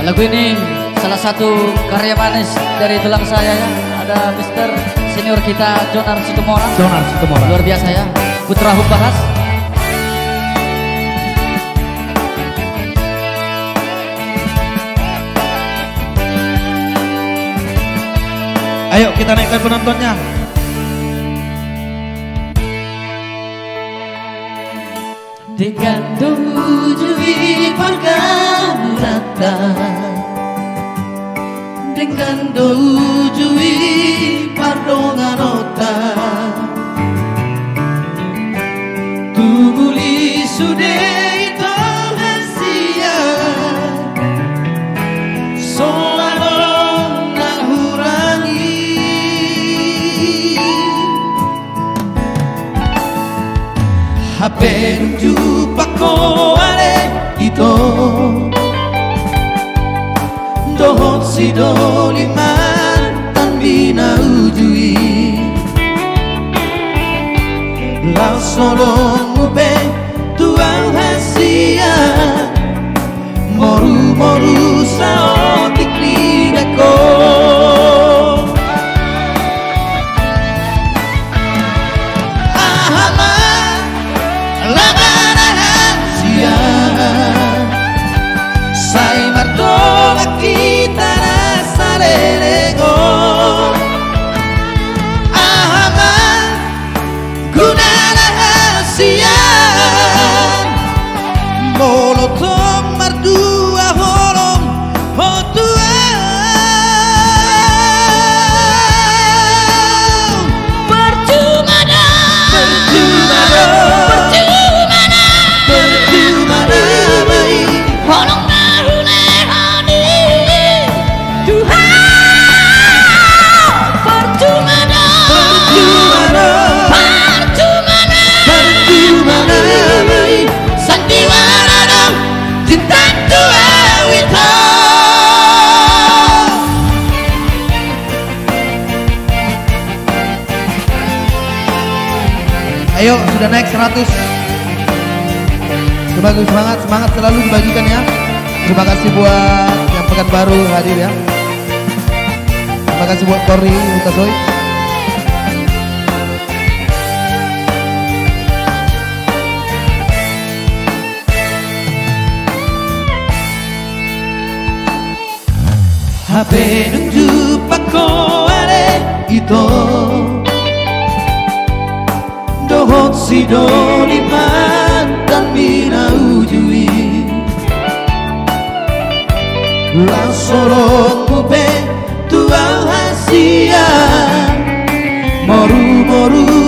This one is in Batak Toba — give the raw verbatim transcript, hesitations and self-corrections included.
Lagu ini salah satu karya manis dari tulang saya, ya. Ada Mister Senior kita, Jonar Situmorang. Jonar Situmorang. Luar biasa, ya. Putra Humbahas. Ayo, kita naikkan penontonnya. Denggan do hujui pargulanta, denggan do hujui pardonganonta. Tumuli sude ito hasian, so adong na hurangi. Hape dung jumpang ho ale ito, dohot sidolimantan di na uju i, laos holongmu pe tu au hasian, morumoru saotik ni dako. Aha ma laba na hasian, sai mardongan hita na saleleng on. Aha ma guna na hasian, molo tong mardua holong ho tu au. Percuma do, percuma do, percuma do, percuma do, percuma do, holong na hulehon i. Tuhan, percuma do, percuma do, percuma do, percuma do, sandiwara do cinta tu au ito. Ayo, sudah naik seratus. Semangat, semangat, semangat selalu dibagikan ya. Terima kasih buat yang Pekanbaru hadir ya. Terima kasih buat Tori Hutasoy. Hape dung jumpang ho ale ito, dohot sidolimantan di na uju i, laos holongmu pe tu au hasian, morumoru